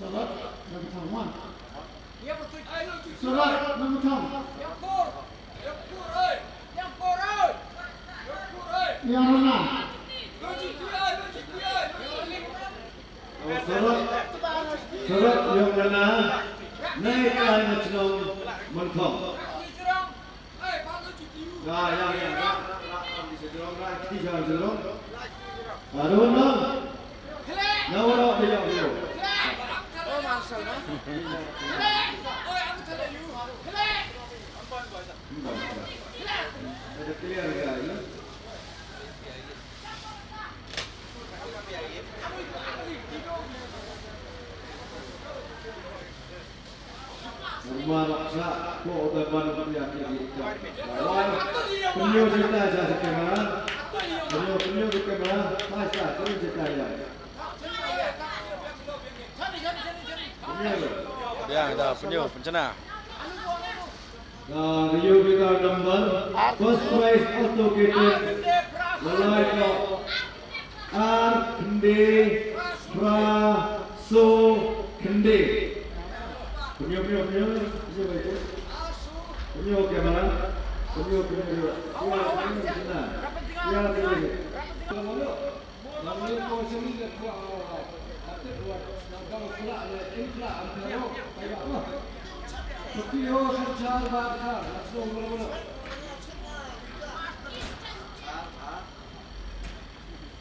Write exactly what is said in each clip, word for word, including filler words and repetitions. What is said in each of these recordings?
Surat, number ten. Surat, number ten. Yang mana? Oh, Surat, Surat yang mana? Naik ke atas nom mentong. Ya, ya, ya, ya. Di sejrong, di sejrong. Aduh, no. Na, wala, ya, ya. Oh, Marshall, no? Ada clear ya, ya. Normal sa ko da ban ya ki. Wan, penyo cerita sa kamera. Penyo, penyo kamera. Pas sa, penyo cerita ya. Penyo. Ya, da, penyo, pencena. Na, review kita number. First prize allocated. Lalai ko. Ar khynde phra so khynde. Penyo, penyo, penyo. Penyo kamera. Penyo, penyo, penyo. Ya, penyo, penyo.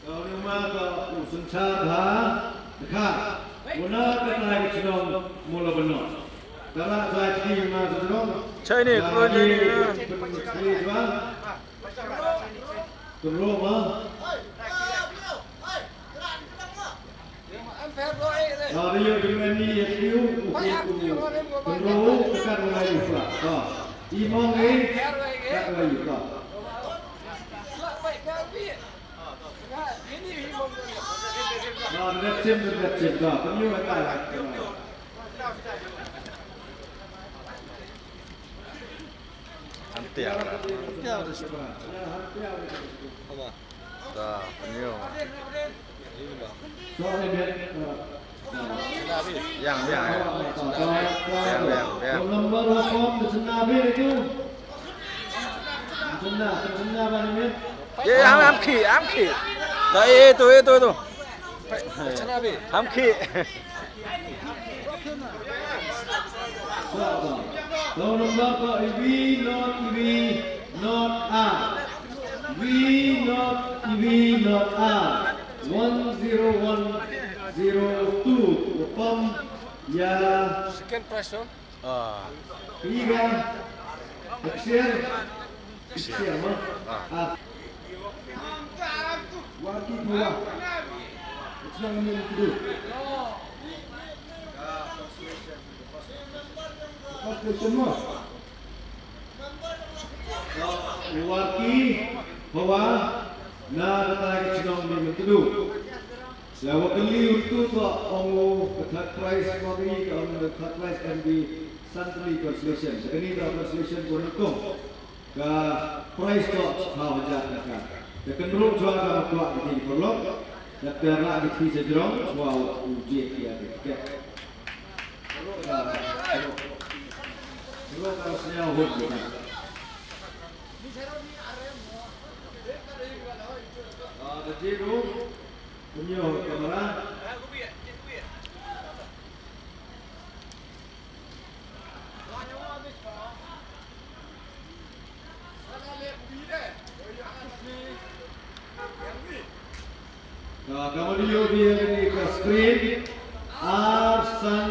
Ka u nongma ka u Synshar Bha Dkhar. U na ka tai ka chnong Mawlabynnoh. Ka la sa chi ma sa chnong. Chai ni, klo ni ni. Pynroma. Ka rio di mani ya kiu, u, u, u, pynroma, ka kat wa yu fa. Ka. I mong e, kat wa yu fa. Ka, red team, red team, ka. Pynroma, ka, ka. Hantiar. Hantiar. Apa? Da, penyo. Yang, yang, yang. Yang, yang, yang. Number one, Chenna Bay itu. Chenna, Chenna Bay ni. Ya, ya, am, am ki, am ki. Da, itu, itu, itu. Am ki. Sa, sa. Phone number ko V not V not R. V not V not R. One zero one zero two. Pom ya. Second prize, no? Ah. Iga. Action. Action, no? Ah. Ah. Warki Phawa. It's not a minute to do. First question mo. Warki Phawa na ka tai ka chnong ni Myntdu. Ya, wa kylli u tu to ong u ka third prize mo, ka ong ka third prize kan bi san tylli consolation. Ka ni ka consolation ko ni ko. Ka prize to phaw hajar taka. Ka kynruh chwa ka ma kwah ka ti paralok. Da ka ra ka ti sejrong chwa u je ki ya ka tiket. Kynruh ka sñiaw hut ka. Ah, da je ru. Pynñiaw kamera. Ka, ka mani yoh di ya kani ka screen. Ar san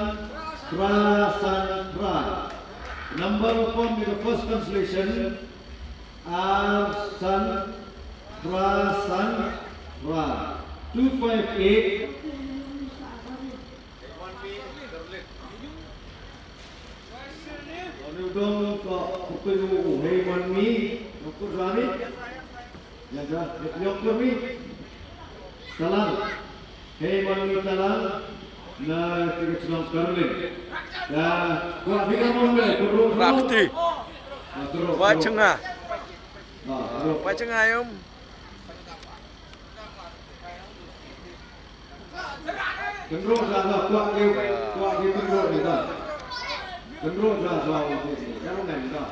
phra san phra. Number wa pom ni ka first consolation. Ar san phra san phra. Two five eight. Oni u dong ko pukul u, u, hei man mi, nongkur sami. Ya, ya, nongkur mi. Talang. Hei man mi talang. Na, tiga chnong Caroline. Ya, wa tiga mon le, kurung. Rakti. Na, kurung, wa kurung. Chenga. Na, kurung. Wa chenga yum. Kynroh sa sa, kwah ki, kwah ki kynroh ni ta. Kynroh sa sa, ka ruh ngan ta.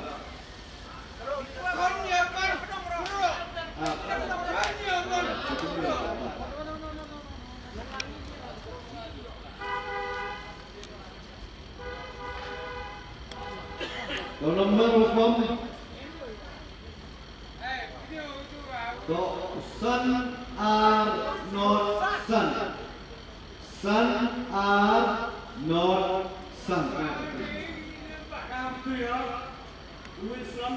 Ka number u pom. To san ar not san. San ar not san. Wilson,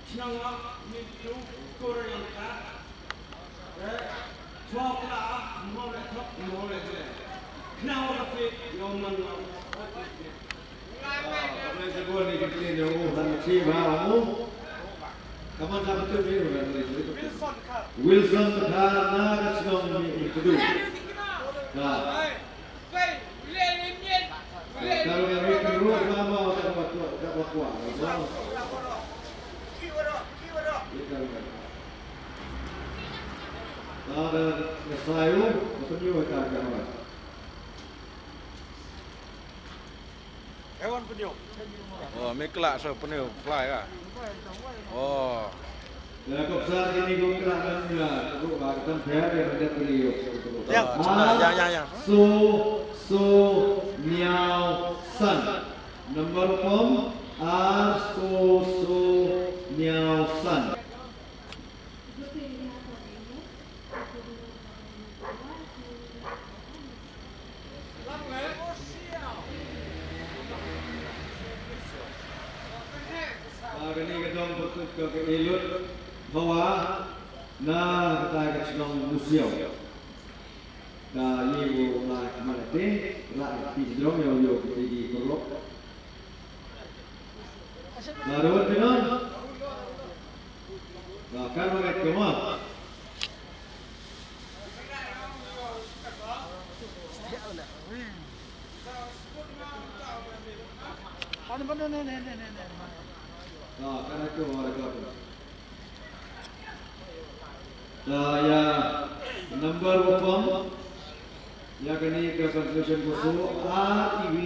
Chnong Mitu, Korea Langka. Eh, chwa kla, mo le thok, mo le je. Kna wa fit, yo man wa. Ka man sa betul ni, Wilson Dkhar. Wilson Dkhar na ka chnong Mitu. Ka. Ka ruh ka ruh ka ruh ka ma ka ba kwah, ka ba kwah. Ka da ka sayu, ka penyu ka ka ma. Ewan penyu. Oh, mi kla so penyu, fly ka. Oh. Ya, ko sa kini ko kla kan ya, ko ba kan ya, ya, ya, ya. Ya, ya, ya. So, so, niaw, san. Number pom, ar, so, so, niaw, san. Ah, kani ka dong pyrtuit ka ka Elut Hawa na kata ka chnong Musiaw. Ka ye wo la ka mala te, la ka ti jrong ya wo ki di perlok. Ka rawat pynam. Ka kan mangat ka ma. Ka kan itu ada ka. Ka ya number wa pom. Ya kani ka consolation ko so, R E V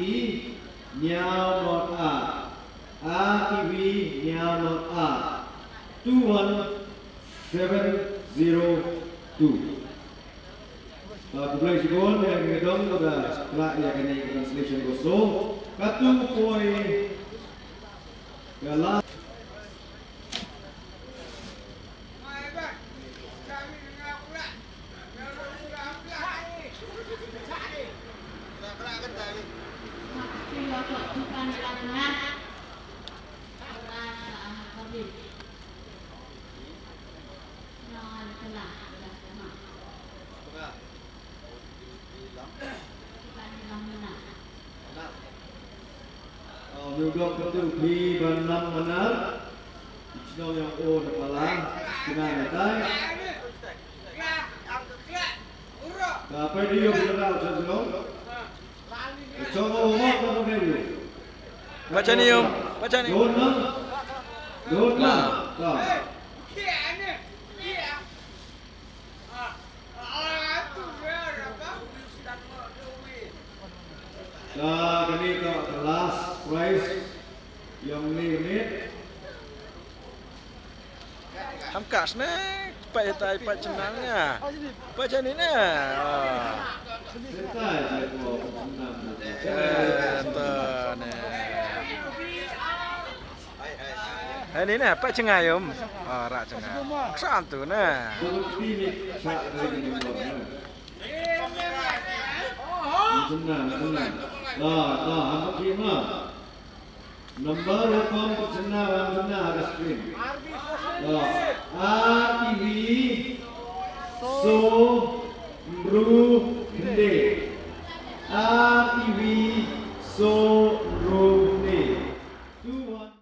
niaw not R. R E V niaw not R. Two one seven zero two. Ka khublei chibun, ya kani ka dong ko da kla ya kani ka consolation ko so. Katu poi ka la. Miu dok katu phi ban nam manar. Chnong yang o na pala. Kena na tai. Ka pedi yo kena na chnong. Chnong o mo ka pedi yo. Baca ni, Om. Baca ni. Don na. Don na. Ka. Ka kani ka last prize yong ni ni. Ham kas ne, pa ya tai pa chenang ya. Pa chani ne. Ah. Setai je ko chenang. Eh, to ne. Hai ni ne, pa chengai, Om. Ah, ra chengai. Ksan tu ne. Chenang, chenang. Ah, ah, apa kima? Number wa pom chenang, chenang ada screen. Ah, R E V, so, bru,